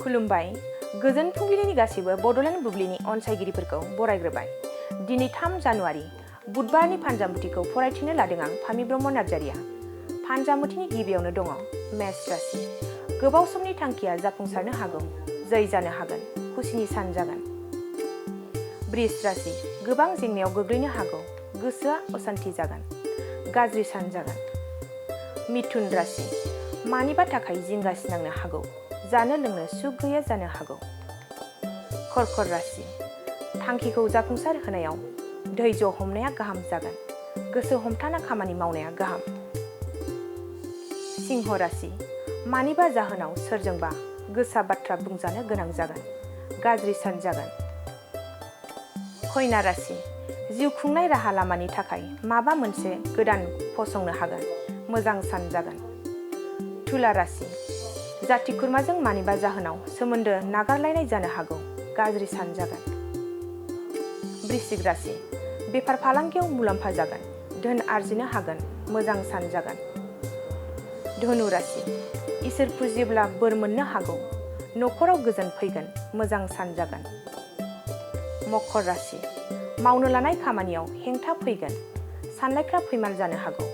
खुलुमबाय गोजोन फुंबिलिनि गासैबो बड'लेण्ड बुब्लिनि अनसायगिरिफोरखौ बरायग्रोबाय। दिनै 3 जानुवारि बुधबारनि फानजामुथिखौ फरायथिनो लादों आं फामि ब्रह्म नार्जारिया। फानजामुथिनि गिबियावनो दङ मेष राशि। गोबाव समनि थांखिया जाफुंसारनो हागौ, जै जानो हागोन, खुसिनि सान जागोन। बृष राशि। गोबां जेंनायाव गोग्लैनो हागौ, गोसोआ असान्ति जागोन, गाज्रि सान जागोन। मिथुन राशि। मानिबा थाखाय जिंगासिनांनो हागौ, जानो लोंनो सुख गैया जानो हागौ। कर्कट राशि। थांखिखौ जाफुंसार होनायाव धैर्य हमनाया गाहाम जागोन, गोसो हमथाना खामानि मावनाया गाहाम। सिंह राशि। मानिबा जाहोनाव सोरजोंबा गोसा बाथ्रा बुंजानो गोनां जागोन, गाज्रि सान जागोन। कन्या राशि। जिउ खुंनाय राहा लामानि थाखाय माबा मोनसे गोदान फसंनो हागोन, मोजां सान जागोन। तुला राशि। जाथि खुरमाजों मानिबा जाहोनाव सोमोन्दो नागारलायनाय जानो हागौ, गाज्रि सान जागोन। वृश्चिक राशि। बेफार फालांगियाव मुलाम्फा जागोन, धोन आरजिनो हागोन, मोजां सान जागोन। धनु राशि। इसोर फुजियोब्ला बोर मोननो हागौ, न'खराव गोजोन फैगोन, मोजां सान जागोन। मकर राशि। मावनो लानाय खामानियाव हेंथा फैगोन, साननायफ्रा फैमाल जानो हागौ।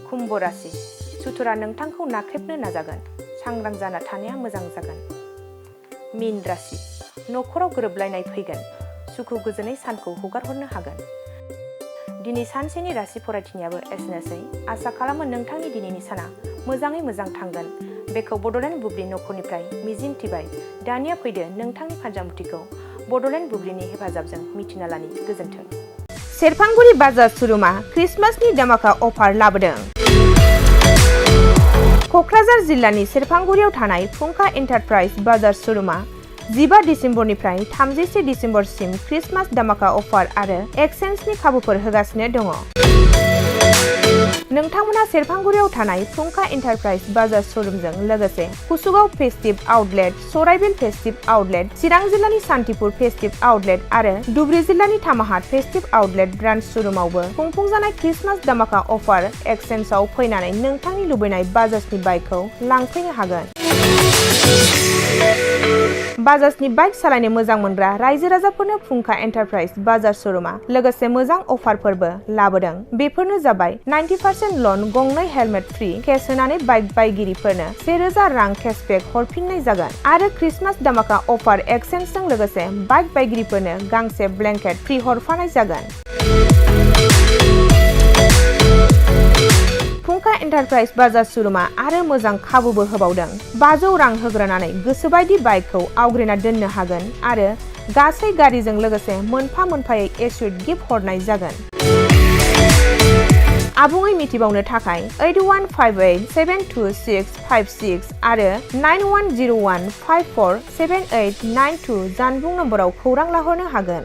कुम्भ राशि। सुथुरा नोंथांखौ नाख्रेबनो नाजागोन, सांग्रां जाना थानाया मोजां जागोन। मीन राशि। न'खराव गोरोबलायनाय फैगोन, सुखु गोजोनै सानखौ हगारहरनो हागोन। दिनै सानसेनि राशि फरायथिनायाबो एसेनोसै। आसा खालामो नोंथांनि दिनैनि साना मोजाङै मोजां थांगोन, बेखौ बड'लेण्ड बुब्लि नखरनिफ्राय मिजिं थिबाय। दानिया फैदो नोंथांनि फानजामुथिखौ बड'लेण्ड बुब्लिनि हेफाजाबजों मिथिना लानि। गोजोन्थों। सेरफांगुरि बाजार श'रुमआ क्रिसमासनि दामाका अफार लाबोदों। क'क्राझार जिल्लानि सेरफांगुरियाव थानाय फुंखा एन्टारप्राइज बाजार श'रुमआ 15 डिसेम्बरनिफ्राय 31 डिसेम्बरसिम क्रिसमास दामाका अफार आरो एक्सचेन्जनि खाबुफोर होगासिनो दङ। नोंथांमोना सेरफांगुरियाव थानाय फुंखा एन्टारप्राइज बाजार श'रुमजों लोगोसे कुसुगाव फेस्टिभ आउटलेट, सराइबिल फेस्टिभ आउटलेट, चिरां जिल्लानि सान्तिपुर फेस्टिभ आउटलेट आरो धुबरी जिल्लानि थामाहाट फेस्टिभ आउटलेट ब्रान्च श'रुमावबो खुंफुंजानाय क्रिसमास दामाका अफार एक्सचेन्जआव फैनानै नोंथांनि लुबैनाय बाजाजनि बाइकखौ लांफैनो हागोन। बाजाजनि बाइक सालायनो मोजां मोनग्रा रायजो राजाफोरनो फुंखा एन्टारप्राइज बाजार श'रुमआ लोगोसे मोजां अफारफोरबो लाबोदों। बेफोरनो जाबाय 90% लन, गंनै हेलमेट फ्रि, केस होनानै बाइक बायगिरिफोरनो 1000 रां केसबेक हरफिननाय जागोन आरो क्रिसमास दामाका अफार एक्सचेन्जजों लोगोसे बाइक बायगिरिफोरनो गांसे ब्लेंकेट फ्रि हरफानाय जागोन। फुंखा एन्टारप्राइज बाजार श'रुमआ आरो मोजां खाबुबो होबावदों। 500 रां होग्रोनानै गोसोबायदि बाइकखौ आवग्रिना दोननो हागोन आरो गासै गारिजों लोगोसे मोनफा मोनफायै एस्युड गिफ्ट हरनाय जागोन। आबुङै मिथिबावनो थाखाय 8158722656 आरो 9101547892 जानबुं नम्बराव खौरां लाहरनो हागोन।